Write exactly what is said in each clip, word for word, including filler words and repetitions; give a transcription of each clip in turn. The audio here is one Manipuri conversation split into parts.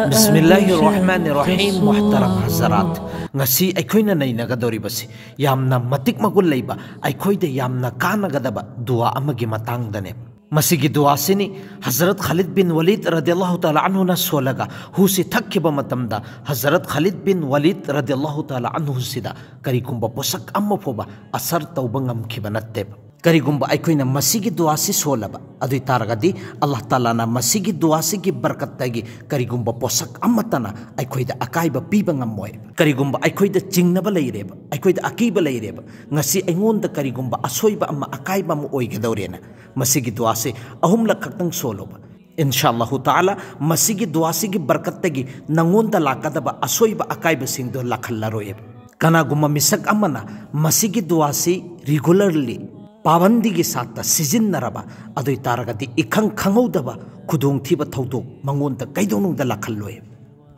ꯕꯤꯁꯃꯤꯜꯂꯥꯍꯤꯔ ꯔꯍꯃꯥꯅꯤꯔ ꯔꯍꯤꯝ꯫ ꯃꯨꯍꯇꯔꯝ ꯍꯖꯔꯥꯠ, ꯉꯁꯤ ꯑꯩꯈꯣꯏꯅ ꯅꯩꯅꯒꯗꯧꯔꯤꯕꯁꯤ ꯌꯥꯝꯅ ꯃꯇꯤꯛ ꯃꯒꯨꯟ ꯂꯩꯕ, ꯑꯩꯈꯣꯏꯗ ꯌꯥꯝꯅ ꯀꯥꯟꯅꯒꯗꯕ ꯗꯨꯋꯥ ꯑꯃꯒꯤ ꯃꯇꯥꯡꯗꯅꯦ꯫ ꯃꯁꯤꯒꯤ ꯗꯨꯋꯥꯁꯤꯅꯤ ꯍꯖꯔꯠ ꯈꯥꯂꯤꯗ ꯕꯤꯟ ꯋꯂꯤꯗ ꯔꯗꯤꯌꯜꯂꯥꯍꯨ ꯇꯥꯂꯥ ꯑꯟꯍꯨꯅ ꯁꯣꯜꯂꯒ ꯍꯨꯁꯤ ꯊꯛꯈꯤꯕ ꯃꯇꯝꯗ ꯍꯖꯔꯠ ꯈꯥꯂꯤꯗ ꯕꯤꯟ ꯋꯂꯤꯗ ꯔꯗꯤꯌꯜꯂꯥꯍꯨ ꯇꯥꯂꯥ ꯑꯟꯍꯨꯁꯤꯗ ꯀꯔꯤꯒꯨꯝꯕ ꯄꯣꯠꯁꯛ ꯑꯃ ꯐꯥꯎꯕ ꯑꯁꯔ ꯇꯧꯕ ꯉꯝꯈꯤꯕ ꯅꯠꯇꯦꯕ꯫ ꯀꯔꯤꯒꯨꯝꯕ ꯑꯩꯈꯣꯏꯅ ꯃꯁꯤꯒꯤ ꯗꯨꯋꯥꯁꯤ ꯁꯣꯜꯂꯕ ꯑꯗꯨ ꯑꯣꯏ ꯇꯥꯔꯒꯗꯤ, ꯑꯜꯂꯥꯍ ꯇꯥꯂꯥꯅ ꯃꯁꯤꯒꯤ ꯗꯨꯋꯥꯁꯤꯒꯤ ꯕꯔꯀꯠꯇꯒꯤ ꯀꯔꯤꯒꯨꯝꯕ ꯄꯣꯠꯁꯛ ꯑꯃꯠꯇꯅ ꯑꯩꯈꯣꯏꯗ ꯑꯀꯥꯏꯕ ꯄꯤꯕ ꯉꯝꯃꯣꯏ꯫ ꯀꯔꯤꯒꯨꯝꯕ ꯑꯩꯈꯣꯏꯗ ꯆꯤꯡꯅꯕ ꯂꯩꯔꯦꯕ, ꯑꯩꯈꯣꯏꯗ ꯑꯀꯤꯕ ꯂꯩꯔꯦꯕ, ꯉꯁꯤ ꯑꯩꯉꯣꯟꯗ ꯀꯔꯤꯒꯨꯝꯕ ꯑꯁꯣꯏꯕ ꯑꯃ, ꯑꯀꯥꯏꯕ ꯑꯃ ꯑꯣꯏꯒꯗꯧꯔꯦꯅ, ꯃꯁꯤꯒꯤ ꯗꯨꯋꯥꯁꯤ ꯑꯍꯨꯝꯂꯛ ꯈꯛꯇꯪ ꯁꯣꯜꯂꯣꯕ꯫ ꯏꯟꯁꯥ ꯑꯜꯂꯥꯍꯨ ꯇꯥꯂꯥ, ꯃꯁꯤꯒꯤ ꯗꯨꯋꯥꯁꯤꯒꯤ ꯕꯔꯀꯠꯇꯒꯤ ꯅꯪꯉꯣꯟꯗ ꯂꯥꯛꯀꯗꯕ ꯑꯁꯣꯏꯕ ꯑꯀꯥꯏꯕꯁꯤꯡꯗꯣ ꯂꯥꯛꯍꯜꯂꯔꯣꯏꯕ꯫ ꯀꯅꯥꯒꯨꯝꯕ ꯃꯤꯁꯛ ꯑꯃꯅ ꯃꯁꯤꯒꯤ ꯗꯨꯋꯥꯁꯤ ꯔꯤꯒꯨꯂꯔꯂꯤ, ꯄꯥꯕꯟꯗꯤꯒꯤ ꯁꯥꯠꯇ ꯁꯤꯖꯤꯟꯅꯔꯕ ꯑꯗꯨ ꯑꯣꯏ ꯇꯥꯔꯒꯗꯤ, ꯏꯈꯪ ꯈꯪꯍꯧꯗꯕ ꯈꯨꯗꯣꯡꯊꯤꯕ ꯊꯧꯗꯣꯛ ꯃꯉꯣꯟꯗ ꯀꯩꯗꯧꯅꯨꯡꯗ ꯂꯥꯛꯍꯜꯂꯣꯏ꯫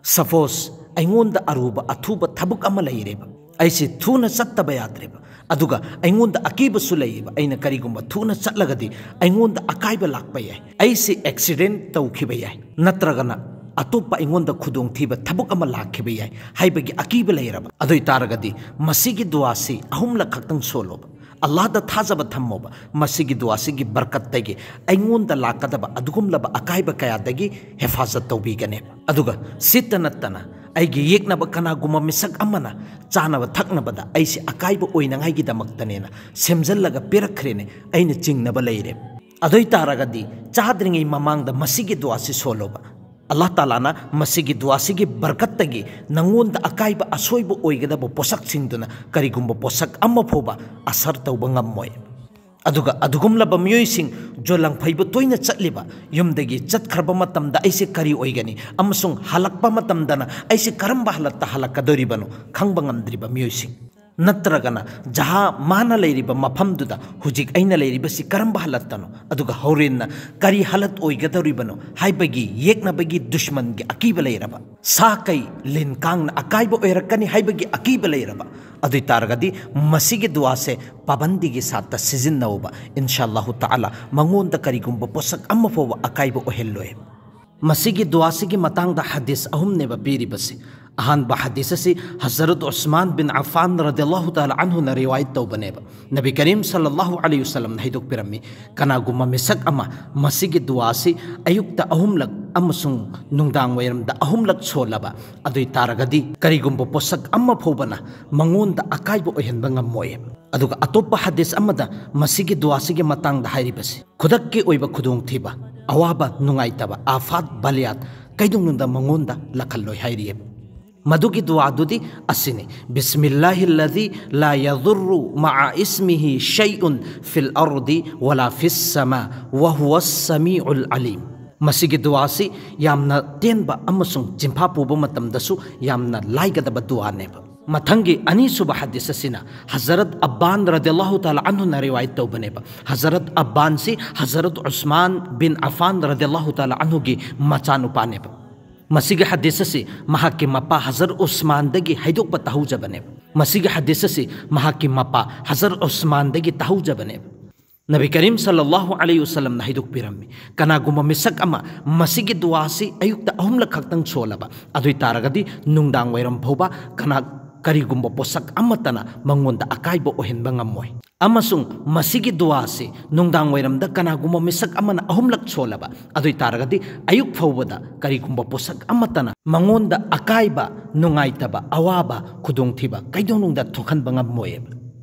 ꯁꯄꯣꯁ, ꯑꯩꯉꯣꯟꯗ ꯑꯔꯨꯕ ꯑꯊꯨꯕ ꯊꯕꯛ ꯑꯃ ꯂꯩꯔꯦꯕ, ꯑꯩꯁꯦ ꯊꯨꯅ ꯆꯠꯇꯕ ꯌꯥꯗ꯭ꯔꯦꯕ, ꯑꯗꯨꯒ ꯑꯩꯉꯣꯟꯗ ꯑꯀꯤꯕꯁꯨ ꯂꯩꯌꯦꯕ, ꯑꯩꯅ ꯀꯔꯤꯒꯨꯝꯕ ꯊꯨꯅ ꯆꯠꯂꯒꯗꯤ ꯑꯩꯉꯣꯟꯗ ꯑꯀꯥꯏꯕ ꯂꯥꯛꯄ ꯌꯥꯏ, ꯑꯩꯁꯦ ꯑꯦꯛꯁꯤꯗꯦꯟ ꯇꯧꯈꯤꯕ ꯌꯥꯏ, ꯅꯠꯇ꯭ꯔꯒꯅ ꯑꯇꯣꯞꯄ ꯑꯩꯉꯣꯟꯗ ꯈꯨꯗꯣꯡꯊꯤꯕ ꯊꯕꯛ ꯑꯃ ꯂꯥꯛꯈꯤꯕ ꯌꯥꯏ ꯍꯥꯏꯕꯒꯤ ꯑꯀꯤꯕ ꯂꯩꯔꯕ ꯑꯗꯨ ꯑꯣꯏ ꯇꯥꯔꯒꯗꯤ, ꯃꯁꯤꯒꯤ ꯗꯨꯋꯥꯁꯤ ꯑꯍꯨꯝꯂꯛ ꯈꯛꯇꯪ ꯁꯣꯜꯂꯣꯕ꯫ ꯑꯜꯂꯥꯍꯗ ꯊꯥꯖꯕ ꯊꯝꯃꯣꯕ꯫ ꯃꯁꯤꯒꯤ ꯗꯨꯋꯥꯁꯤꯒꯤ ꯕꯔꯀꯠꯇꯒꯤ ꯑꯩꯉꯣꯟꯗ ꯂꯥꯛꯀꯗꯕ ꯑꯗꯨꯒꯨꯝꯂꯕ ꯑꯀꯥꯏꯕ ꯀꯌꯥꯗꯒꯤ ꯍꯦꯐꯥꯖꯠ ꯇꯧꯕꯤꯒꯅꯦꯕ꯫ ꯑꯗꯨꯒ ꯁꯤꯠꯇ ꯅꯠꯇꯅ ꯑꯩꯒꯤ ꯌꯦꯛꯅꯕ ꯀꯅꯥꯒꯨꯝꯕ ꯃꯤꯁꯛ ꯑꯃꯅ ꯆꯥꯅꯕ ꯊꯛꯅꯕꯗ ꯑꯩꯁꯦ ꯑꯀꯥꯏꯕ ꯑꯣꯏꯅꯉꯥꯏꯒꯤꯗꯃꯛꯇꯅꯦꯅ ꯁꯦꯝꯖꯤꯜꯂꯒ ꯄꯤꯔꯛꯈ꯭ꯔꯦꯅꯦ, ꯑꯩꯅ ꯆꯤꯡꯅꯕ ꯂꯩꯔꯦ꯫ ꯑꯗꯨ ꯑꯣꯏ ꯇꯥꯔꯒꯗꯤ, ꯆꯥꯗ꯭ꯔꯤꯉꯩ ꯃꯃꯥꯡꯗ ꯃꯁꯤꯒꯤ ꯗꯨꯋꯥꯁꯤ ꯁꯣꯜꯂꯣꯕ꯫ ꯑꯜꯂꯥꯍ ꯇꯥꯂꯥꯅ ꯃꯁꯤꯒꯤ ꯗꯨꯋꯥꯁꯤꯒꯤ ꯕꯔꯀꯠꯇꯒꯤ ꯅꯪꯉꯣꯟꯗ ꯑꯀꯥꯏꯕ ꯑꯁꯣꯏꯕ ꯑꯣꯏꯒꯗꯕ ꯄꯣꯠꯁꯛꯁꯤꯡꯗꯨꯅ ꯀꯔꯤꯒꯨꯝꯕ ꯄꯣꯠꯁꯛ ꯑꯃ ꯐꯥꯎꯕ ꯑꯁꯔ ꯇꯧꯕ ꯉꯝꯃꯣꯏ꯫ ꯑꯗꯨꯒ ꯑꯗꯨꯒꯨꯝꯂꯕ ꯃꯤꯑꯣꯏꯁꯤꯡ, ꯖꯣ ꯂꯪꯐꯩꯕ ꯇꯣꯏꯅ ꯆꯠꯂꯤꯕ, ꯌꯨꯝꯗꯒꯤ ꯆꯠꯈ꯭ꯔꯕ ꯃꯇꯝꯗ ꯑꯩꯁꯦ ꯀꯔꯤ ꯑꯣꯏꯒꯅꯤ ꯑꯃꯁꯨꯡ ꯍꯜꯂꯛꯄ ꯃꯇꯝꯗꯅ ꯑꯩꯁꯦ ꯀꯔꯝꯕ ꯍꯥꯂꯠꯇ ꯍꯜꯂꯛꯀꯗꯧꯔꯤꯕꯅꯣ ꯈꯪꯕ ꯉꯝꯗ꯭ꯔꯤꯕ ꯃꯤꯑꯣꯏꯁꯤꯡ, ꯅꯠꯇ꯭ꯔꯒꯅ ꯖꯍꯥ ꯃꯥꯅ ꯂꯩꯔꯤꯕ ꯃꯐꯝꯗꯨꯗ ꯍꯧꯖꯤꯛ ꯑꯩꯅ ꯂꯩꯔꯤꯕꯁꯤ ꯀꯔꯝꯕ ꯍꯥꯂꯠꯇꯅꯣ, ꯑꯗꯨꯒ ꯍꯣꯔꯦꯟꯅ ꯀꯔꯤ ꯍꯥꯂꯠ ꯑꯣꯏꯒꯗꯧꯔꯤꯕꯅꯣ ꯍꯥꯏꯕꯒꯤ ꯌꯦꯛꯅꯕꯒꯤ ꯗꯨꯁꯃꯟꯒꯤ ꯑꯀꯤꯕ ꯂꯩꯔꯕ, ꯁꯥ ꯀꯩ ꯂꯤꯟ ꯀꯥꯡꯅ ꯑꯀꯥꯏꯕ ꯑꯣꯏꯔꯛꯀꯅꯤ ꯍꯥꯏꯕꯒꯤ ꯑꯀꯤꯕ ꯂꯩꯔꯕ, ꯑꯗꯨ ꯑꯣꯏ ꯇꯥꯔꯒꯗꯤ ꯃꯁꯤꯒꯤ ꯗꯨꯋꯥꯁꯦ ꯄꯥꯕꯟꯗꯤꯒꯤ ꯁꯥꯠꯇ ꯁꯤꯖꯤꯟꯅꯧꯕ꯫ ꯏꯟꯁꯥ ꯑꯜꯂꯥꯍꯨ ꯇꯥꯂꯥ, ꯃꯉꯣꯟꯗ ꯀꯔꯤꯒꯨꯝꯕ ꯄꯣꯠꯁꯛ ꯑꯃ ꯐꯥꯎꯕ ꯑꯀꯥꯏꯕ ꯑꯣꯏꯍꯜꯂꯣꯏ꯫ ꯃꯁꯤꯒꯤ ꯗꯨꯋꯥꯁꯤꯒꯤ ꯃꯇꯥꯡꯗ ꯍꯗꯤꯁ ꯑꯍꯨꯝꯅꯦꯕ ꯄꯤꯔꯤꯕꯁꯤ꯫ ꯑꯍꯥꯟꯕ ꯍꯗꯤꯁ ꯑꯁꯤ ꯍꯖꯔꯠ ꯎꯁꯃꯥꯟ ꯕꯤꯟ ꯑꯐꯥꯟ ꯔꯗꯤꯌꯜꯂꯥꯍꯨ ꯇꯥꯂꯥ ꯑꯟꯍꯨꯅ ꯔꯤꯋꯥꯌꯠ ꯇꯧꯕꯅꯦꯕ꯫ ꯅꯕꯤ ꯀꯔꯤꯝ ꯁꯜꯂꯜꯂꯥꯍꯨ ꯑꯂꯩꯍꯤ ꯋꯁꯜꯂꯝꯅ ꯍꯥꯏꯗꯣꯛꯄꯤꯔꯝꯃꯤ, ꯀꯅꯥꯒꯨꯝꯕ ꯃꯤꯁꯛ ꯑꯃ ꯃꯁꯤꯒꯤ ꯗꯨꯋꯥ ꯑꯁꯤ ꯑꯌꯨꯛꯇ ꯑꯍꯨꯝꯂꯛ ꯑꯃꯁꯨꯡ ꯅꯨꯡꯗꯥꯡ ꯋꯥꯏꯔꯝꯗ ꯑꯍꯨꯝꯂꯛ ꯁꯣꯜꯂꯕ, ꯑꯗꯨ ꯑꯣꯏ ꯇꯥꯔꯒꯗꯤ ꯀꯔꯤꯒꯨꯝꯕ ꯄꯣꯠꯁꯛ ꯑꯃ ꯐꯥꯎꯕꯅ ꯃꯉꯣꯟꯗ ꯑꯀꯥꯏꯕ ꯑꯣꯏꯍꯟꯕ ꯉꯝꯃꯣꯏ꯫ ꯑꯗꯨꯒ ꯑꯇꯣꯞꯄ ꯍꯗꯤꯁ ꯑꯃꯗ ꯃꯁꯤꯒꯤ ꯗꯨꯋꯥꯁꯤꯒꯤ ꯃꯇꯥꯡꯗ ꯍꯥꯏꯔꯤꯕꯁꯤ, ꯈꯨꯗꯛꯀꯤ ꯑꯣꯏꯕ ꯈꯨꯗꯣꯡꯊꯤꯕ, ꯑꯋꯥꯕ, ꯅꯨꯡꯉꯥꯏꯇꯕ, ꯑꯥꯐꯥꯠ, ꯕꯂꯤꯌꯥꯠ, ꯀꯩꯗꯧꯅꯨꯡꯗ ꯃꯉꯣꯟꯗ ꯂꯥꯛꯍꯜꯂꯣꯏ ꯍꯥꯏꯔꯤꯑꯕ꯫ ꯃꯗꯨꯒꯤ ꯗꯨꯋꯥꯗꯨꯗꯤ ꯑꯁꯤꯅꯤ: "ꯕꯤꯁꯃꯤꯜꯂꯥꯍꯤꯜꯂꯗꯤ ꯂꯥ ꯌꯥꯗꯨꯔꯔꯨ ꯃꯥ ꯏꯁꯃꯤꯍꯤ ꯁꯩꯎꯟ ꯐꯤꯜ ꯑꯔꯗꯤ ꯋꯂꯥ ꯐꯤꯁ ꯁꯃꯥ ꯋꯍꯨꯋ ꯁꯃꯤꯎꯜ ꯑꯂꯤꯝ"꯫ ꯃꯁꯤꯒꯤ ꯗꯨꯋꯥꯁꯤ ꯌꯥꯝꯅ ꯇꯦꯟꯕ ꯑꯃꯁꯨꯡ ꯆꯤꯟꯐꯥ ꯄꯨꯕ ꯃꯇꯝꯗꯁꯨ ꯌꯥꯝꯅ ꯂꯥꯏꯒꯗꯕ ꯗꯨꯋꯥꯅꯦꯕ꯫ ꯃꯊꯪꯒꯤ ꯑꯅꯤꯁꯨꯕ ꯍꯗꯤꯁ ꯑꯁꯤꯅ ꯍꯖꯔꯠ ꯑꯕꯥꯟ ꯔꯗꯤꯌꯜꯂꯥꯍꯨ ꯇꯥꯂꯥ ꯑꯟꯍꯨꯅ ꯔꯤꯋꯥꯌꯠ ꯇꯧꯕꯅꯦꯕ꯫ ꯍꯖꯔꯠ ꯑꯕꯥꯟꯁꯤ ꯍꯖꯔꯠ ꯎꯁꯃꯥꯟ ꯕꯤꯟ ꯑꯐꯥꯟ ꯔꯗꯤꯌꯜꯂꯥꯍꯨ ꯇꯥꯂꯥ ꯑꯟꯍꯨꯒꯤ ꯃꯆꯥꯅꯨꯄꯥꯅꯦꯕ꯫ ꯃꯁꯤꯒꯤ ꯍꯗꯤꯁ ꯑꯁꯤ ꯃꯍꯥꯛꯀꯤ ꯃꯄꯥ ꯍꯖꯔꯠ ꯎꯁꯃꯥꯟꯗꯒꯤ ꯍꯥꯏꯗꯣꯛꯄ ꯇꯥꯍꯧꯖꯕꯅꯦꯕ꯫ ꯃꯁꯤꯒꯤ ꯍꯗꯤꯁ ꯑꯁꯤ ꯃꯍꯥꯛꯀꯤ ꯃꯄꯥ ꯍꯖꯔꯠ ꯎꯁꯃꯥꯟꯗꯒꯤ ꯇꯥꯍꯧꯖꯕꯅꯦꯕ꯫ ꯅꯕꯤ ꯀꯔꯤꯝ ꯁꯜꯂꯜꯂꯥꯍꯨ ꯑꯂꯩꯍꯤ ꯋꯁꯜꯂꯝꯅ ꯍꯥꯏꯗꯣꯛꯄꯤꯔꯝꯃꯤ, ꯀꯅꯥꯒꯨꯝꯕ ꯃꯤꯁꯛ ꯑꯃ ꯃꯁꯤꯒꯤ ꯗꯨꯋꯥꯁꯤ ꯑꯌꯨꯛꯇ ꯑꯍꯨꯝꯂꯛ ꯈꯛꯇꯪ ꯁꯣꯜꯂꯕ, ꯑꯗꯨ ꯑꯣꯏ ꯇꯥꯔꯒꯗꯤ ꯅꯨꯡꯗꯥꯡ ꯋꯥꯏꯔꯝ ꯐꯥꯎꯕ ꯀꯅꯥ, ꯀꯔꯤꯒꯨꯝꯕ ꯄꯣꯠꯁꯛ ꯑꯃꯠꯇꯅ ꯃꯉꯣꯟꯗ ꯑꯀꯥꯏꯕ ꯑꯣꯏꯍꯟꯕ ꯉꯝꯃꯣꯏ꯫ ꯑꯃꯁꯨꯡ ꯃꯁꯤꯒꯤ ꯗꯨꯋꯥꯁꯤ ꯅꯨꯡꯗꯥꯡ ꯋꯥꯏꯔꯝꯗ ꯀꯅꯥꯒꯨꯝꯕ ꯃꯤꯁꯛ ꯑꯃꯅ ꯑꯍꯨꯝꯂꯛ ꯁꯣꯜꯂꯕ, ꯑꯗꯨ ꯑꯣꯏ ꯇꯥꯔꯒꯗꯤ ꯑꯌꯨꯛ ꯐꯥꯎꯕꯗ ꯀꯔꯤꯒꯨꯝꯕ ꯄꯣꯠꯁꯛ ꯑꯃꯠꯇꯅ ꯃꯉꯣꯟꯗ ꯑꯀꯥꯏꯕ, ꯅꯨꯡꯉꯥꯏꯇꯕ, ꯑꯋꯥꯕ, ꯈꯨꯗꯣꯡꯊꯤꯕ ꯀꯩꯗꯧꯅꯨꯡꯗ ꯊꯣꯛꯍꯟꯕ ꯉꯝꯃꯣꯏꯕ꯫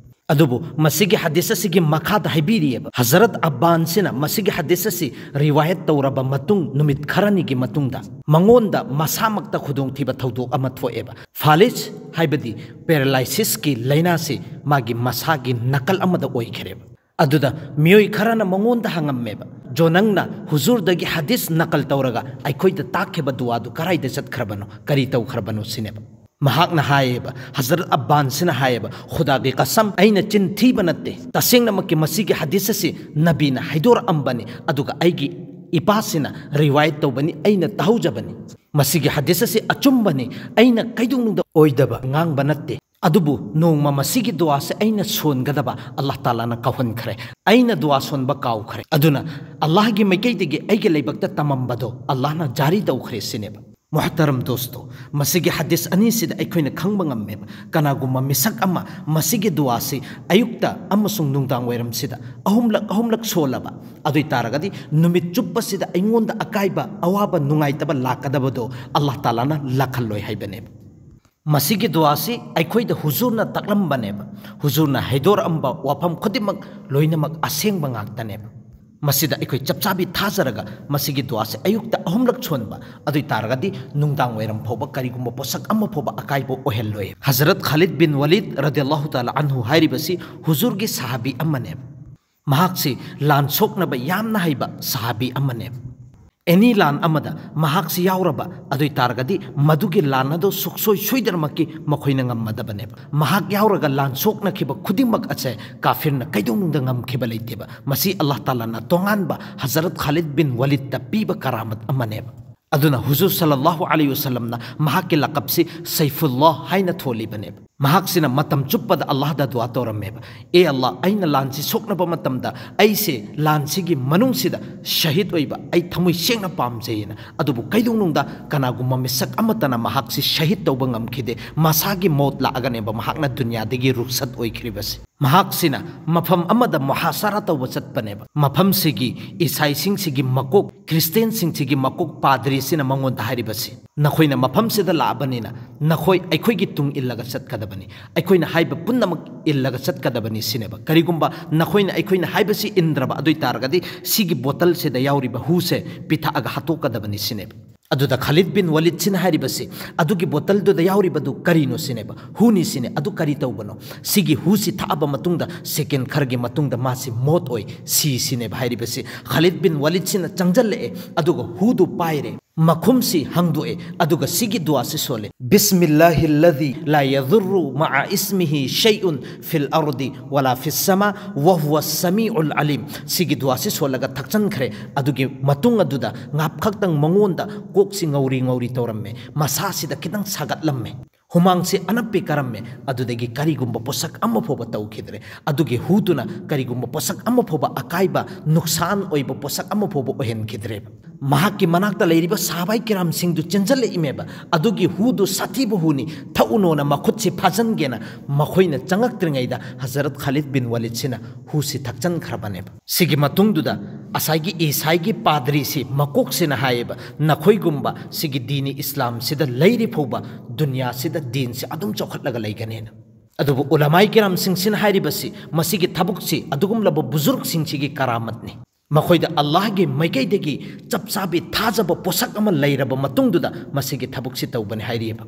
ꯑꯗꯨꯕꯨ ꯃꯁꯤꯒꯤ ꯍꯗꯤꯁ ꯑꯁꯤꯒꯤ ꯃꯈꯥꯗ ꯍꯥꯏꯕꯤꯔꯤꯑꯕ, ꯍꯖꯔꯠ ꯑꯕꯥꯟꯁꯤꯅ ꯃꯁꯤꯒꯤ ꯍꯗꯤꯁ ꯑꯁꯤ ꯔꯤꯋꯥꯌꯠ ꯇꯧꯔꯕ ꯃꯇꯨꯡ, ꯅꯨꯃꯤꯠ ꯈꯔꯅꯤꯒꯤ ꯃꯇꯨꯡꯗ ꯃꯉꯣꯟꯗ ꯃꯁꯥꯃꯛꯇ ꯈꯨꯗꯣꯡꯊꯤꯕ ꯊꯧꯗꯣꯛ ꯑꯃ ꯊꯣꯛꯑꯦꯕ꯫ ꯐꯥꯂꯤꯖ, ꯍꯥꯏꯕꯗꯤ ꯄꯦꯔꯥꯂꯥꯏꯁꯤꯁꯀꯤ ꯂꯥꯏꯅꯥꯁꯤ ꯃꯥꯒꯤ ꯃꯁꯥꯒꯤ ꯅꯥꯀꯜ ꯑꯃꯗ ꯑꯣꯏꯈ꯭ꯔꯦꯕ꯫ ꯑꯗꯨꯗ ꯃꯤꯑꯣꯏ ꯈꯔꯅ ꯃꯉꯣꯟꯗ ꯍꯪꯉꯝꯃꯦꯕ, "ꯖꯣ, ꯅꯪꯅ ꯍꯨꯖꯨꯔꯗꯒꯤ ꯍꯗꯤꯁ ꯅꯀꯜ ꯇꯧꯔꯒ ꯑꯩꯈꯣꯏꯗ ꯇꯥꯛꯈꯤꯕ ꯗꯨꯋꯥꯗꯨ ꯀꯔꯥꯏꯗ ꯆꯠꯈ꯭ꯔꯕꯅꯣ, ꯀꯔꯤ ꯇꯧꯈ꯭ꯔꯕꯅꯣ?" ꯁꯤꯅꯦꯕ꯫ ꯃꯍꯥꯛꯅ ꯍꯥꯏꯌꯦꯕ, ꯍꯖꯔꯠ ꯑꯕꯥꯟꯁꯤꯅ ꯍꯥꯏꯌꯦꯕ, "ꯈꯨꯗꯥꯒꯤ ꯀꯁꯝ, ꯑꯩꯅ ꯆꯤꯟ ꯊꯤꯕ ꯅꯠꯇꯦ, ꯇꯁꯦꯡꯅꯃꯛꯀꯤ ꯃꯁꯤꯒꯤ ꯍꯗꯤꯁ ꯑꯁꯤ ꯅꯕꯤꯅ ꯍꯥꯏꯗꯣꯔꯛꯑꯝꯕꯅꯤ, ꯑꯗꯨꯒ ꯑꯩꯒꯤ ꯏꯄꯥꯁꯤꯅ ꯔꯤꯋꯥꯌꯠ ꯇꯧꯕꯅꯤ, ꯑꯩꯅ ꯇꯥꯍꯧꯖꯕꯅꯤ꯫ ꯃꯁꯤꯒꯤ ꯍꯗꯤꯁ ꯑꯁꯤ ꯑꯆꯨꯝꯕꯅꯤ, ꯑꯩꯅ ꯀꯩꯗꯧꯅꯨꯡꯗ ꯑꯣꯏꯗꯕ ꯉꯥꯡꯕ ꯅꯠꯇꯦ꯫ ꯑꯗꯨꯕꯨ ꯅꯣꯡꯃ ꯃꯁꯤꯒꯤ ꯗꯨꯋꯥꯁꯦ ꯑꯩꯅ ꯁꯣꯟꯒꯗꯕ ꯑꯜꯂꯥꯍ ꯇꯥꯂꯥꯅ ꯀꯧꯍꯟꯈ꯭ꯔꯦ꯫ ꯑꯩꯅ ꯗꯨꯋꯥ ꯁꯣꯟꯕ ꯀꯥꯎꯈ꯭ꯔꯦ꯫ ꯑꯗꯨꯅ ꯑꯜꯂꯥꯍꯒꯤ ꯃꯥꯏꯀꯩꯗꯒꯤ ꯑꯩꯒꯤ ꯂꯩꯕꯛꯇ ꯇꯝꯃꯝꯕꯗꯣ ꯑꯜꯂꯥꯍꯅ ꯖꯥꯔꯤ ꯇꯧꯈ꯭ꯔꯦ ꯁꯤꯅꯦꯕ꯫ ꯃꯨꯍꯇꯔꯝ ꯗꯣꯁꯇꯣ, ꯃꯁꯤꯒꯤ ꯍꯗꯤꯁ ꯑꯅꯤꯁꯤꯗ ꯑꯩꯈꯣꯏꯅ ꯈꯪꯕ ꯉꯝꯃꯦꯕ, ꯀꯅꯥꯒꯨꯝꯕ ꯃꯤꯁꯛ ꯑꯃ ꯃꯁꯤꯒꯤ ꯗꯨꯋꯥꯁꯤ ꯑꯌꯨꯛꯇ ꯑꯃꯁꯨꯡ ꯅꯨꯡꯗꯥꯡ ꯋꯥꯏꯔꯝꯁꯤꯗ ꯑꯍꯨꯝꯂꯛ ꯑꯍꯨꯝꯂꯛ ꯁꯣꯜꯂꯕ, ꯑꯗꯨ ꯑꯣꯏ ꯇꯥꯔꯒꯗꯤ ꯅꯨꯃꯤꯠ ꯆꯨꯞꯄꯁꯤꯗ ꯑꯩꯉꯣꯟꯗ ꯑꯀꯥꯏꯕ, ꯑꯋꯥꯕ, ꯅꯨꯡꯉꯥꯏꯇꯕ ꯂꯥꯛꯀꯗꯕꯗꯣ ꯑꯜꯂꯥꯍ ꯇꯥꯂꯥꯅ ꯂꯥꯛꯍꯜꯂꯣꯏ ꯍꯥꯏꯕꯅꯦꯕ꯫ ꯃꯁꯤꯒꯤ ꯗꯨꯋꯥꯁꯤ ꯑꯩꯈꯣꯏꯗ ꯍꯨꯖꯨꯔꯅ ꯇꯥꯛꯂꯝꯕꯅꯦꯕ꯫ ꯍꯨꯖꯨꯔꯅ ꯍꯩꯗꯣꯔꯛꯑꯝꯕ ꯋꯥꯐꯝ ꯈꯨꯗꯤꯡꯃꯛ ꯂꯣꯏꯅꯃꯛ ꯑꯁꯦꯡꯕ ꯉꯥꯛꯇꯅꯦꯕ꯫ ꯃꯁꯤꯗ ꯑꯩꯈꯣꯏ ꯆꯞ ꯆꯥꯕꯤ ꯊꯥꯖꯔꯒ ꯃꯁꯤꯒꯤ ꯗꯨꯋꯥꯁꯦ ꯑꯌꯨꯛꯇ ꯑꯍꯨꯝꯂꯛ ꯁꯣꯟꯕ, ꯑꯗꯨ ꯑꯣꯏ ꯇꯥꯔꯒꯗꯤ ꯅꯨꯡꯗꯥꯡ ꯋꯥꯏꯔꯝ ꯐꯥꯎꯕ ꯀꯔꯤꯒꯨꯝꯕ ꯄꯣꯠꯁꯛ ꯑꯃ ꯐꯥꯎꯕ ꯑꯀꯥꯏꯕ ꯑꯣꯏꯍꯜꯂꯣꯏ꯫ ꯍꯖꯔꯠ ꯈꯥꯂꯤꯗ ꯕꯤꯟ ꯋꯥꯂꯤꯗ ꯔꯗꯤꯌꯜꯂꯥꯍꯨ ꯇꯥꯂꯥ ꯑꯟꯍꯨ ꯍꯥꯏꯔꯤꯕꯁꯤ ꯍꯨꯖꯨꯔꯒꯤ ꯁꯍꯥꯕꯤ ꯑꯃꯅꯦꯕ꯫ ꯃꯍꯥꯛꯁꯤ ꯂꯥꯟ ꯁꯣꯛꯅꯕ ꯌꯥꯝꯅ ꯍꯩꯕ ꯁꯍꯥꯕꯤ ꯑꯃꯅꯦꯕ꯫ ꯑꯦꯅꯤ ꯂꯥꯟ ꯑꯃꯗ ꯃꯍꯥꯛꯁꯤ ꯌꯥꯎꯔꯕ, ꯑꯗꯨ ꯑꯣꯏ ꯇꯥꯔꯒꯗꯤ ꯃꯗꯨꯒꯤ ꯂꯥꯟ ꯑꯗꯨ ꯁꯨꯛꯁꯣꯏ ꯁꯣꯏꯗꯅꯃꯛꯀꯤ ꯃꯈꯣꯏꯅ ꯉꯝꯃꯗꯕꯅꯦꯕ꯫ ꯃꯍꯥꯛ ꯌꯥꯎꯔꯒ ꯂꯥꯟ ꯁꯣꯛꯅꯈꯤꯕ ꯈꯨꯗꯤꯡꯃꯛ ꯑꯁꯦ ꯀꯥꯐꯤꯔꯅ ꯀꯩꯗꯧꯅꯨꯡꯗ ꯉꯝꯈꯤꯕ ꯂꯩꯇꯦꯕ꯫ ꯃꯁꯤ ꯑꯜꯂꯥꯍ ꯇꯥꯂꯥꯅ ꯇꯣꯉꯥꯟꯕ ꯍꯖꯔꯠ ꯈꯥꯂꯤꯗ ꯕꯤꯟ ꯋꯥꯂꯤꯗꯇ ꯄꯤꯕ ꯀꯔꯥꯃꯠ ꯑꯃꯅꯦꯕ꯫ ꯑꯗꯨꯅ ꯍꯨꯖꯨꯔ ꯁꯜꯂꯜꯂꯥꯍꯨ ꯑꯂꯩꯍꯤ ꯋꯁꯜꯂꯝꯅ ꯃꯍꯥꯛꯀꯤ ꯂꯀꯞꯁꯤ ꯁꯩꯐꯨꯜꯂꯥꯍ ꯍꯥꯏꯅ ꯊꯣꯜꯂꯤꯕꯅꯦꯕ꯫ ꯃꯍꯥꯛꯁꯤꯅ ꯃꯇꯝ ꯆꯨꯞꯄꯗ ꯑꯜꯂꯥꯍꯗ ꯗꯨꯋꯥ ꯇꯧꯔꯝꯃꯦꯕ, "ꯑꯦ ꯑꯜꯂꯥꯍ, ꯑꯩꯅ ꯂꯥꯟꯁꯤ ꯁꯣꯛꯅꯕ ꯃꯇꯝꯗ ꯑꯩꯁꯦ ꯂꯥꯟꯁꯤꯒꯤ ꯃꯅꯨꯡꯁꯤꯗ ꯁꯍꯤꯗ ꯑꯣꯏꯕ ꯑꯩ ꯊꯃꯣꯏ ꯁꯦꯡꯅ ꯄꯥꯝꯖꯩ"ꯍꯥꯏꯅ꯫ ꯑꯗꯨꯕꯨ ꯀꯩꯗꯧꯅꯨꯡꯗ ꯀꯅꯥꯒꯨꯝꯕ ꯃꯤꯁꯛ ꯑꯃꯠꯇꯅ ꯃꯍꯥꯛꯁꯤ ꯁꯍꯤꯗ ꯇꯧꯕ ꯉꯝꯈꯤꯗꯦ꯫ ꯃꯁꯥꯒꯤ ꯃꯧꯠ ꯂꯥꯛꯑꯒꯅꯦꯕ ꯃꯍꯥꯛꯅ ꯗꯨꯅꯤꯌꯥꯗꯒꯤ ꯔꯨꯈꯁꯠ ꯑꯣꯏꯈ꯭ꯔꯤꯕꯁꯦ꯫ ꯃꯍꯥꯛꯁꯤꯅ ꯃꯐꯝ ꯑꯃꯗ ꯃꯨꯍꯥꯁꯥꯔꯥ ꯇꯧꯕ ꯆꯠꯄꯅꯦꯕ꯫ ꯃꯐꯝꯁꯤꯒꯤ ꯏꯁꯥꯏꯁꯤꯡꯁꯤꯒꯤ ꯃꯀꯣꯛ, ꯈ꯭ꯔꯤꯁꯇꯤꯌꯥꯟꯁꯤꯡꯁꯤꯒꯤ ꯃꯀꯣꯛ ꯄꯥꯗ꯭ꯔꯤꯁꯤꯅ ꯃꯉꯣꯟꯗ ꯍꯥꯏꯔꯤꯕꯁꯤ, "ꯅꯈꯣꯏꯅ ꯃꯐꯝꯁꯤꯗ ꯂꯥꯛꯑꯕꯅꯤꯅ ꯅꯈꯣꯏ ꯑꯩꯈꯣꯏꯒꯤ ꯇꯨꯡ ꯏꯜꯂꯒ ꯆꯠꯀꯗꯕꯅꯤ, ꯑꯩꯈꯣꯏꯅ ꯍꯥꯏꯕ ꯄꯨꯝꯅꯃꯛ ꯏꯜꯂꯒ ꯆꯠꯀꯗꯕꯅꯤ" ꯁꯤꯅꯦꯕ꯫ ꯀꯔꯤꯒꯨꯝꯕ ꯅꯈꯣꯏꯅ ꯑꯩꯈꯣꯏꯅ ꯍꯥꯏꯕꯁꯤ ꯏꯟꯗ꯭ꯔꯕ, ꯑꯗꯨ ꯑꯣꯏ ꯇꯥꯔꯒꯗꯤ ꯁꯤꯒꯤ ꯕꯣꯇꯜꯁꯤꯗ ꯌꯥꯎꯔꯤꯕ ꯍꯨꯁꯦ ꯄꯤꯊꯛꯑꯒ ꯍꯥꯠꯇꯣꯛꯀꯗꯕꯅꯤ ꯁꯤꯅꯦꯕ꯫ ꯑꯗꯨꯗ ꯈꯥꯂꯤꯗ ꯕꯤꯟ ꯋꯥꯂꯤꯗꯁꯤꯅ ꯍꯥꯏꯔꯤꯕꯁꯤ, "ꯑꯗꯨꯒꯤ ꯕꯣꯇꯜꯗꯨꯗ ꯌꯥꯎꯔꯤꯕꯗꯨ ꯀꯔꯤꯅꯣ?" ꯁꯤꯅꯦꯕ꯫ "ꯍꯨꯅꯤ" ꯁꯤꯅꯦ꯫ "ꯑꯗꯨ ꯀꯔꯤ ꯇꯧꯕꯅꯣ?" "ꯁꯤꯒꯤ ꯍꯨꯁꯤ ꯊꯛꯑꯕ ꯃꯇꯨꯡꯗ ꯁꯦꯀꯦꯟ ꯈꯔꯒꯤ ꯃꯇꯨꯡꯗ ꯃꯥꯁꯤ ꯃꯣꯠ ꯑꯣꯏ, ꯁꯤ" ꯁꯤꯅꯦꯕ ꯍꯥꯏꯔꯤꯕꯁꯤ꯫ ꯈꯥꯂꯤꯗ ꯕꯤꯟ ꯋꯥꯂꯤꯗꯁꯤꯅ ꯆꯪꯁꯤꯜꯂꯛꯑꯦ, ꯑꯗꯨꯒ ꯍꯨꯗꯨ ꯄꯥꯏꯔꯦ, ꯃꯈꯨꯝꯁꯤ ꯍꯥꯡꯗꯣꯛꯑꯦ, ꯑꯗꯨꯒ ꯁꯤꯒꯤ ꯗꯨꯋꯥꯁꯤ ꯁꯣꯜꯂꯦ, "ꯕꯤꯁꯃꯤꯜꯂꯥꯍꯤꯜꯂꯥꯗꯤ ꯂꯥ ꯌꯥꯗꯨꯔꯔꯨ ꯃꯥ ꯏꯁꯃꯤꯍꯤ ꯁꯩꯎꯟ ꯐꯤꯜ ꯑꯔꯗꯤ ꯋꯥꯂꯥ ꯐꯤꯁ ꯁꯃꯥ ꯋꯥ ꯍꯨꯋ ꯁꯃꯤꯎꯜ ꯑꯂꯤꯝ"꯫ ꯁꯤꯒꯤ ꯗꯨꯋꯥꯁꯤ ꯁꯣꯜꯂꯒ ꯊꯛꯆꯟꯈ꯭ꯔꯦ꯫ ꯑꯗꯨꯒꯤ ꯃꯇꯨꯡ ꯑꯗꯨꯗ ꯉꯥꯞꯈꯛꯇꯪ ꯃꯉꯣꯟꯗ ꯀꯣꯛꯁꯤ ꯉꯧꯔꯤ ꯉꯧꯔꯤ ꯇꯧꯔꯝꯃꯦ, ꯃꯁꯥꯁꯤꯗ ꯈꯤꯇꯪ ꯁꯥꯒꯠꯂꯝꯃꯦ꯫ ꯍꯨꯃꯥꯡꯁꯤ ꯑꯅꯞꯄꯤ ꯀꯥꯔꯝꯃꯦ, ꯑꯗꯨꯗꯒꯤ ꯀꯔꯤꯒꯨꯝꯕ ꯄꯣꯠꯁꯛ ꯑꯃ ꯐꯥꯎꯕ ꯇꯧꯈꯤꯗ꯭ꯔꯦ꯫ ꯑꯗꯨꯒꯤ ꯍꯨꯗꯨꯅ ꯀꯔꯤꯒꯨꯝꯕ ꯄꯣꯠꯁꯛ ꯑꯃ ꯐꯥꯎꯕ ꯑꯀꯥꯏꯕ, ꯅꯨꯛꯁꯥꯟ ꯑꯣꯏꯕ ꯄꯣꯠꯁꯛ ꯑꯃ ꯐꯥꯎꯕ ꯑꯣꯏꯍꯟꯈꯤꯗ꯭ꯔꯦꯕ꯫ ꯃꯍꯥꯛꯀꯤ ꯃꯅꯥꯛꯇ ꯂꯩꯔꯤꯕ ꯁꯍꯥꯕꯥꯏ ꯀꯤꯔꯥꯝꯁꯤꯡꯗꯨ ꯆꯦꯟꯖꯜꯂꯛꯏꯃꯦꯕ꯫ ꯑꯗꯨꯒꯤ ꯍꯨꯗꯨ ꯁꯥꯊꯤꯕ ꯍꯨꯅꯤ, ꯊꯛꯎꯅꯣꯅ ꯃꯈꯨꯠꯁꯤ ꯐꯥꯖꯟꯒꯦꯅ ꯃꯈꯣꯏꯅ ꯆꯪꯉꯛꯇ꯭ꯔꯤꯉꯩꯗ ꯍꯖꯔꯠ ꯈꯥꯂꯤꯗ ꯕꯤꯟ ꯋꯥꯂꯤꯗꯁꯤꯅ ꯍꯨꯁꯤ ꯊꯛꯆꯟꯈ꯭ꯔꯕꯅꯦꯕ꯫ ꯁꯤꯒꯤ ꯃꯇꯨꯡꯗꯨꯗ ꯉꯁꯥꯏꯒꯤ ꯏꯁꯥꯏꯒꯤ ꯄꯥꯗ꯭ꯔꯤꯁꯤ ꯃꯀꯣꯛꯁꯤꯅ ꯍꯥꯏꯌꯦꯕ, "ꯅꯈꯣꯏꯒꯨꯝꯕ ꯁꯤꯒꯤ ꯗꯤꯅꯤ ꯏꯁꯂꯥꯝꯁꯤꯗ ꯂꯩꯔꯤ ꯐꯥꯎꯕ ꯗꯨꯅꯤꯌꯥꯁꯤꯗ ꯗꯤꯟꯁꯤ ꯑꯗꯨꯝ ꯆꯥꯎꯈꯠꯂꯒ ꯂꯩꯒꯅꯦꯅ"꯫ ꯑꯗꯨꯕꯨ ꯎꯂꯃꯥꯏ ꯀꯤꯔꯥꯝꯁꯤꯡꯁꯤꯅ ꯍꯥꯏꯔꯤꯕꯁꯤ ꯃꯁꯤꯒꯤ ꯊꯕꯛꯁꯤ ꯑꯗꯨꯒꯨꯝꯂꯕ ꯕꯨꯖꯨꯔꯒꯁꯤꯡꯁꯤꯒꯤ ꯀꯔꯥꯃꯠꯅꯤ꯫ ꯃꯈꯣꯏꯗ ꯑꯜꯂꯥꯍꯒꯤ ꯃꯥꯏꯀꯩꯗꯒꯤ ꯆꯞ ꯆꯥꯕꯤ ꯊꯥꯖꯕ ꯄꯣꯠꯁꯛ ꯑꯃ ꯂꯩꯔꯕ ꯃꯇꯨꯡꯗꯨꯗ ꯃꯁꯤꯒꯤ ꯊꯕꯛꯁꯤ ꯇꯧꯕꯅꯤ ꯍꯥꯏꯔꯤꯑꯕ꯫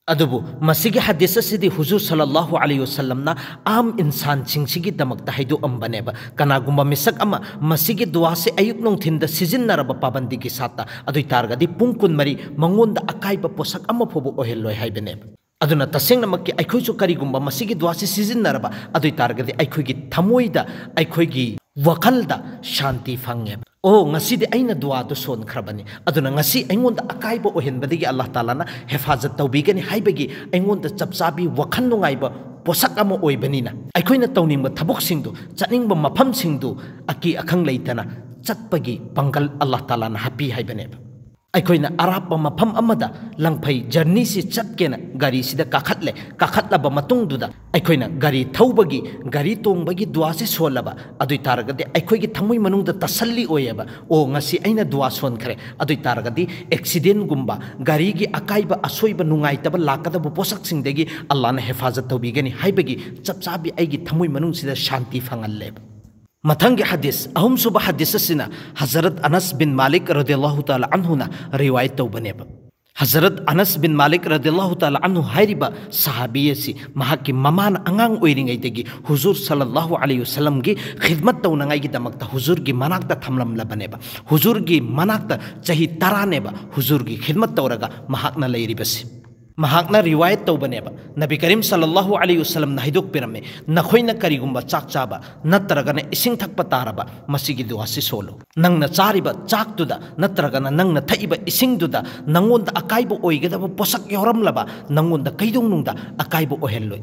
ꯑꯗꯨꯕꯨ ꯃꯁꯤꯒꯤ ꯍꯗꯤꯁ ꯑꯁꯤꯗꯤ ꯍꯨꯖꯨꯔ ꯁꯜꯂꯜꯂꯥꯍꯨ ꯑꯂꯩꯍꯤ ꯋꯁꯜꯂꯝꯅ ꯑꯥꯝ ꯏꯟꯁꯥꯟꯁꯤꯡꯁꯤꯒꯤꯗꯃꯛꯇ ꯍꯥꯏꯗꯣꯛꯑꯝꯕꯅꯦꯕ꯫ ꯀꯅꯥꯒꯨꯝꯕ ꯃꯤꯁꯛ ꯑꯃ ꯃꯁꯤꯒꯤ ꯗꯨꯋꯥꯁꯦ ꯑꯌꯨꯛ ꯅꯨꯡꯊꯤꯟꯗ ꯁꯤꯖꯤꯟꯅꯔꯕ ꯄꯥꯕꯟꯗꯤꯒꯤ ꯁꯥꯠꯇ, ꯑꯗꯨ ꯑꯣꯏ ꯇꯥꯔꯒꯗꯤ ꯄꯨꯡ ꯀꯨꯟꯃꯔꯤ ꯃꯉꯣꯟꯗ ꯑꯀꯥꯏꯕ ꯄꯣꯠꯁꯛ ꯑꯃ ꯐꯥꯎꯕ ꯑꯣꯏꯍꯜꯂꯣꯏ ꯍꯥꯏꯕꯅꯦꯕ꯫ ꯑꯗꯨꯅ ꯇꯁꯦꯡꯅꯃꯛꯀꯤ ꯑꯩꯈꯣꯏꯁꯨ ꯀꯔꯤꯒꯨꯝꯕ ꯃꯁꯤꯒꯤ ꯗꯨꯋꯥꯁꯤ ꯁꯤꯖꯤꯟꯅꯔꯕ, ꯑꯗꯨ ꯑꯣꯏ ꯇꯥꯔꯒꯗꯤ ꯑꯩꯈꯣꯏꯒꯤ ꯊꯃꯣꯏꯗ, ꯑꯩꯈꯣꯏꯒꯤ ꯋꯥꯈꯜꯗ ꯁꯥꯟꯇꯤ ꯐꯪꯉꯦꯕ꯫ "ꯑꯣ, ꯉꯁꯤꯗꯤ ꯑꯩꯅ ꯗꯨꯋꯥꯗꯨ ꯁꯣꯟꯈ꯭ꯔꯕꯅꯤ, ꯑꯗꯨꯅ ꯉꯁꯤ ꯑꯩꯉꯣꯟꯗ ꯑꯀꯥꯏꯕ ꯑꯣꯏꯍꯟꯕꯗꯒꯤ ꯑꯜꯂꯥꯍ ꯇꯥꯂꯥꯅ ꯍꯦꯐꯥꯖꯠ ꯇꯧꯕꯤꯒꯅꯤ" ꯍꯥꯏꯕꯒꯤ ꯑꯩꯉꯣꯟꯗ ꯆꯞ ꯆꯥꯕꯤ ꯋꯥꯈꯜ ꯅꯨꯡꯉꯥꯏꯕ ꯄꯣꯠꯁꯛ ꯑꯃ ꯑꯣꯏꯕꯅꯤꯅ, ꯑꯩꯈꯣꯏꯅ ꯇꯧꯅꯤꯡꯕ ꯊꯕꯛꯁꯤꯡꯗꯨ, ꯆꯠꯅꯤꯡꯕ ꯃꯐꯝꯁꯤꯡꯗꯨ ꯑꯀꯤ ꯑꯈꯪ ꯂꯩꯇꯅ ꯆꯠꯄꯒꯤ ꯄꯥꯡꯒꯜ ꯑꯜꯂꯥꯍ ꯇꯥꯂꯥꯅ ꯍꯥꯞꯄꯤ ꯍꯥꯏꯕꯅꯦꯕ꯫ ꯑꯩꯈꯣꯏꯅ ꯑꯔꯥꯞꯄ ꯃꯐꯝ ꯑꯃꯗ ꯂꯪꯐꯩ ꯖꯔꯅꯤꯁꯤ ꯆꯠꯀꯦꯅ ꯒꯥꯔꯤꯁꯤꯗ ꯀꯥꯈꯠꯂꯦ꯫ ꯀꯥꯈꯠꯂꯕ ꯃꯇꯨꯡꯗꯨꯗ ꯑꯩꯈꯣꯏꯅ ꯒꯥꯔꯤ ꯊꯧꯕꯒꯤ, ꯒꯥꯔꯤ ꯇꯣꯡꯕꯒꯤ ꯗꯨꯋꯥꯁꯦ ꯁꯣꯜꯂꯕ, ꯑꯗꯨ ꯑꯣꯏ ꯇꯥꯔꯒꯗꯤ ꯑꯩꯈꯣꯏꯒꯤ ꯊꯃꯣꯏ ꯃꯅꯨꯡꯗ ꯇꯁꯜꯂꯤ ꯑꯣꯏꯌꯦꯕ꯫ "ꯑꯣ, ꯉꯁꯤ ꯑꯩꯅ ꯗꯨꯋꯥ ꯁꯣꯟꯈ꯭ꯔꯦ, ꯑꯗꯨ ꯑꯣꯏ ꯇꯥꯔꯒꯗꯤ ꯑꯦꯛꯁꯤꯗꯦꯟꯒꯨꯝꯕ, ꯒꯥꯔꯤꯒꯤ ꯑꯀꯥꯏꯕ, ꯑꯁꯣꯏꯕ, ꯅꯨꯡꯉꯥꯏꯇꯕ ꯂꯥꯛꯀꯗꯕ ꯄꯣꯠꯁꯛꯁꯤꯡꯗꯒꯤ ꯑꯜꯂꯥꯍꯅ ꯍꯦꯐꯥꯖꯠ ꯇꯧꯕꯤꯒꯅꯤ" ꯍꯥꯏꯕꯒꯤ ꯆꯞ ꯆꯥꯕꯤ ꯑꯩꯒꯤ ꯊꯃꯣꯏ ꯃꯅꯨꯡꯁꯤꯗ ꯁꯥꯟꯇꯤ ꯐꯪꯍꯜꯂꯦꯕ꯫ ꯃꯊꯪꯒꯤ ꯍꯗꯤꯁ, ꯑꯍꯨꯝꯁꯨꯕ ꯍꯗꯤꯁ ꯑꯁꯤꯅ ꯍꯖꯔꯠ ꯑꯅꯁ ꯕꯤꯟ ꯃꯥꯂꯤꯛ ꯔꯗꯤꯌꯜꯂꯥꯍꯨ ꯇꯥꯂꯥ ꯑꯟꯍꯨꯅ ꯔꯤꯋꯥꯌꯠ ꯇꯧꯕꯅꯦꯕ꯫ ꯍꯖꯔꯠ ꯑꯅꯁ ꯕꯤꯟ ꯃꯥꯂꯤꯛ ꯔꯗꯤꯌꯜꯂꯥꯍꯨ ꯇꯥꯂꯥ ꯑꯟꯍꯨ ꯍꯥꯏꯔꯤꯕ ꯁꯍꯥꯕꯤ ꯑꯁꯤ ꯃꯍꯥꯛꯀꯤ ꯃꯃꯥꯅ ꯑꯉꯥꯡ ꯑꯣꯏꯔꯤꯉꯩꯗꯒꯤ ꯍꯨꯖꯨꯔ ꯁꯜꯂꯜꯂꯥꯍꯨ ꯑꯂꯩꯍꯤ ꯋꯁꯜꯂꯝꯒꯤ ꯈꯤꯗꯃꯠ ꯇꯧꯅꯉꯥꯏꯒꯤꯗꯃꯛꯇ ꯍꯨꯖꯨꯔꯒꯤ ꯃꯅꯥꯛꯇ ꯊꯝꯂꯝꯂꯕꯅꯦꯕ꯫ ꯍꯨꯖꯨꯔꯒꯤ ꯃꯅꯥꯛꯇ ꯆꯍꯤ ꯇꯔꯥꯅꯦꯕ ꯍꯨꯖꯨꯔꯒꯤ ꯈꯤꯗꯃꯠ ꯇꯧꯔꯒ ꯃꯍꯥꯛꯅ ꯂꯩꯔꯤꯕꯁꯤ꯫ ꯃꯍꯥꯛꯅ ꯔꯤꯋꯥꯌꯠ ꯇꯧꯕꯅꯦꯕ, ꯅꯕꯤ ꯀꯔꯤꯝ ꯁꯜꯂꯜꯂꯥꯍꯨ ꯑꯂꯩꯍꯤ ꯋꯁꯜꯂꯝꯅ ꯍꯥꯏꯗꯣꯛꯄꯤꯔꯝꯃꯤ, "ꯅꯈꯣꯏꯅ ꯀꯔꯤꯒꯨꯝꯕ ꯆꯥꯛ ꯆꯥꯕ ꯅꯠꯇ꯭ꯔꯒꯅ ꯏꯁꯤꯡ ꯊꯛꯄ ꯇꯥꯔꯕ, ꯃꯁꯤꯒꯤ ꯗꯨꯋꯥꯁꯤ ꯁꯣꯜꯂꯨ꯫ ꯅꯪꯅ ꯆꯥꯔꯤꯕ ꯆꯥꯛꯇꯨꯗ ꯅꯠꯇ꯭ꯔꯒꯅ ꯅꯪꯅ ꯊꯛꯏꯕ ꯏꯁꯤꯡꯗꯨꯗ ꯅꯪꯉꯣꯟꯗ ꯑꯀꯥꯏꯕ ꯑꯣꯏꯒꯗꯕ ꯄꯣꯠꯁꯛ ꯌꯥꯎꯔꯝꯂꯕ, ꯅꯪꯉꯣꯟꯗ ꯀꯩꯗꯧꯅꯨꯡꯗ ꯑꯀꯥꯏꯕ ꯑꯣꯏꯍꯜꯂꯣꯏ꯫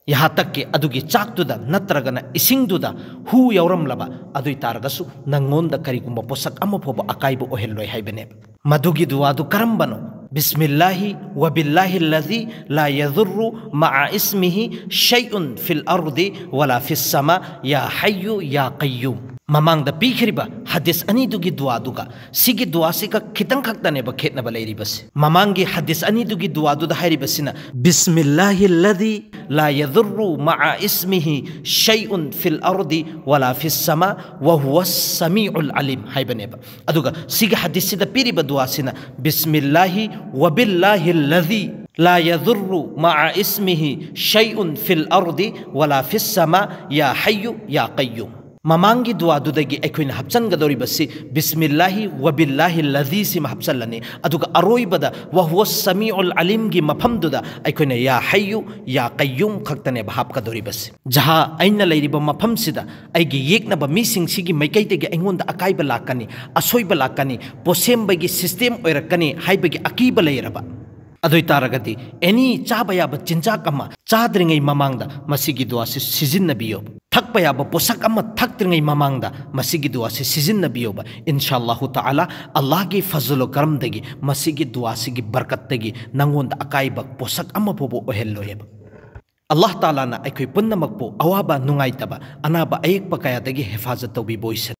ꯌꯍꯥ ꯇꯛ ꯀꯤ ꯑꯗꯨꯒꯤ ꯆꯥꯛꯇꯨꯗ ꯅꯠꯇ꯭ꯔꯒꯅ ꯏꯁꯤꯡꯗꯨꯗ ꯍꯨ ꯌꯥꯎꯔꯝꯂꯕ, ꯑꯗꯨ ꯑꯣꯏ ꯇꯥꯔꯒꯁꯨ ꯅꯪꯉꯣꯟꯗ ꯀꯔꯤꯒꯨꯝꯕ ꯄꯣꯠꯁꯛ ꯑꯃ ꯐꯥꯎꯕ ꯑꯀꯥꯏꯕ ꯑꯣꯏꯍꯜꯂꯣꯏ" ꯍꯥꯏꯕꯅꯦꯕ꯫ ꯃꯗꯨꯒꯤ ꯗꯨꯋꯥꯗꯨ ꯀꯔꯝꯕꯅꯣ? "ꯕꯤꯁꯃꯤꯜꯂꯥꯍꯤ ꯋꯕꯤꯜꯂꯥꯍꯤ ꯂꯗꯤ ꯂꯥ ꯌꯗꯨꯔꯔꯨ ꯃꯥ ꯏꯁꯃꯤꯍꯤ ꯁꯩꯎꯟ ꯐꯤꯜ ꯑꯔꯗꯤ ꯋꯂꯥ ꯐꯤꯁ ꯁꯃꯥ ꯌꯥ ꯍꯩꯌꯨ ꯌꯥ ꯀꯩꯌꯨꯝ"꯫ ꯃꯃꯥꯡꯗ ꯄꯤꯈ꯭ꯔꯤꯕ ꯍꯗꯤꯁ ꯑꯅꯤꯗꯨꯒꯤ ꯗꯨꯋꯥꯗꯨꯒ ꯁꯤꯒꯤ ꯗꯨꯋꯥꯁꯤꯒ ꯈꯤꯇꯪ ꯈꯛꯇꯅꯦꯕ ꯈꯦꯠꯅꯕ ꯂꯩꯔꯤꯕꯁꯦ꯫ ꯃꯃꯥꯡꯒꯤ ꯍꯗꯤꯁ ꯑꯅꯤꯗꯨꯒꯤ ꯗꯨꯋꯥꯗꯨꯗ ꯍꯥꯏꯔꯤꯕꯁꯤꯅ "ꯕꯤꯁꯃꯤꯜꯂꯥꯍꯤ ꯂꯗꯤ ꯂꯥ ꯌꯗꯨꯔꯔꯨ ꯃꯥ ꯏꯁꯃꯤꯍꯤ ꯁꯩꯎꯟ ꯐꯤꯜ ꯑꯔꯗꯤ ꯋꯂꯥ ꯐꯤꯁ ꯁꯃꯥ ꯋꯍꯨꯋ ꯁꯃꯤꯎꯜ ꯑꯂꯤꯝ" ꯍꯥꯏꯕꯅꯦꯕ꯫ ꯑꯗꯨꯒ ꯁꯤꯒꯤ ꯍꯗꯤꯁꯁꯤꯗ ꯄꯤꯔꯤꯕ ꯗꯨꯋꯥꯁꯤꯅ "ꯕꯤꯁꯃꯤꯜꯂꯥꯍꯤ ꯋꯕꯤꯜꯂꯥꯍꯤ ꯂꯗꯤ ꯂꯥ ꯌꯗꯨꯔꯔꯨ ꯃꯥ ꯏꯁꯃꯤꯍꯤ ꯁꯩꯎꯟ ꯐꯤꯜ ꯑꯔꯗꯤ ꯋꯂꯥ ꯐꯤꯁ ꯁꯃꯥ ꯌꯥ ꯍꯩꯌꯨ ꯌꯥ ꯀꯩꯌꯨꯝ"꯫ ꯃꯃꯥꯡꯒꯤ ꯗꯨꯋꯥꯗꯨꯗꯒꯤ ꯑꯩꯈꯣꯏꯅ ꯍꯥꯞꯆꯟꯒꯗꯧꯔꯤꯕꯁꯤ "ꯕꯤꯁꯃꯤꯜꯂꯥꯍꯤ ꯋꯕꯤꯜꯂꯥꯍꯤ ꯂꯗꯤ" ꯁꯤꯃ ꯍꯥꯞꯆꯜꯂꯅꯤ꯫ ꯑꯗꯨꯒ ꯑꯔꯣꯏꯕꯗ "ꯋꯍꯨꯋ ꯁꯃꯤꯎꯜ ꯑꯂꯤꯝꯒꯤ" ꯃꯐꯝꯗꯨꯗ ꯑꯩꯈꯣꯏꯅ "ꯌꯥ ꯍꯩꯌꯨ ꯌꯥ ꯀꯩꯌꯨꯝ" ꯈꯛꯇꯅꯦꯕ ꯍꯥꯞꯀꯗꯧꯔꯤꯕꯁꯤ꯫ ꯖꯍꯥ ꯑꯩꯅ ꯂꯩꯔꯤꯕ ꯃꯐꯝꯁꯤꯗ ꯑꯩꯒꯤ ꯌꯦꯛꯅꯕ ꯃꯤꯁꯤꯡꯁꯤꯒꯤ ꯃꯥꯏꯀꯩꯗꯒꯤ ꯑꯩꯉꯣꯟꯗ ꯑꯀꯥꯏꯕ ꯂꯥꯛꯀꯅꯤ, ꯑꯁꯣꯏꯕ ꯂꯥꯛꯀꯅꯤ, ꯄꯣꯠꯁꯦꯝꯕꯒꯤ ꯁꯤꯁꯇꯦꯝ ꯑꯣꯏꯔꯛꯀꯅꯤ ꯍꯥꯏꯕꯒꯤ ꯑꯀꯤꯕ ꯂꯩꯔꯕ, ꯑꯗꯨ ꯑꯣꯏ ꯇꯥꯔꯒꯗꯤ ꯑꯦꯅꯤ ꯆꯥꯕ ꯌꯥꯕ ꯆꯤꯟꯖꯥꯛ ꯑꯃ ꯆꯥꯗ꯭ꯔꯤꯉꯩ ꯃꯃꯥꯡꯗ ꯃꯁꯤꯒꯤ ꯗꯨꯋꯥꯁꯤ ꯁꯤꯖꯤꯟꯅꯕꯤꯌꯣ꯫ ꯊꯛꯄ ꯌꯥꯕ ꯄꯣꯠꯁꯛ ꯑꯃ ꯊꯛꯇ꯭ꯔꯤꯉꯩ ꯃꯃꯥꯡꯗ ꯃꯁꯤꯒꯤ ꯗꯨꯋꯥꯁꯤ ꯁꯤꯖꯤꯟꯅꯕꯤꯌꯣꯕ꯫ ꯏꯟꯁꯥ ꯑꯜꯂꯥꯍꯨ ꯇꯥꯂꯥ, ꯑꯜꯂꯥꯍꯒꯤ ꯐꯖꯂꯨ ꯀꯔꯝꯗꯒꯤ, ꯃꯁꯤꯒꯤ ꯗꯨꯋꯥꯁꯤꯒꯤ ꯕꯔꯀꯠꯇꯒꯤ ꯅꯪꯉꯣꯟꯗ ꯑꯀꯥꯏꯕ ꯄꯣꯠꯁꯛ ꯑꯃ ꯐꯥꯎꯕ ꯑꯣꯏꯍꯜꯂꯣꯏꯕ꯫ ꯑꯜꯂꯥꯍ ꯇꯥꯂꯥꯅ ꯑꯩꯈꯣꯏ ꯄꯨꯝꯅꯃꯛꯄꯨ ꯑꯋꯥꯕ, ꯅꯨꯡꯉꯥꯏꯇꯕ, ꯑꯅꯥꯕ ꯑꯌꯦꯛꯄ ꯀꯌꯥꯗꯒꯤ ꯍꯤꯐꯥꯖꯠ ꯇꯧꯕꯤꯕ ꯑꯣꯏꯁꯅꯨ꯫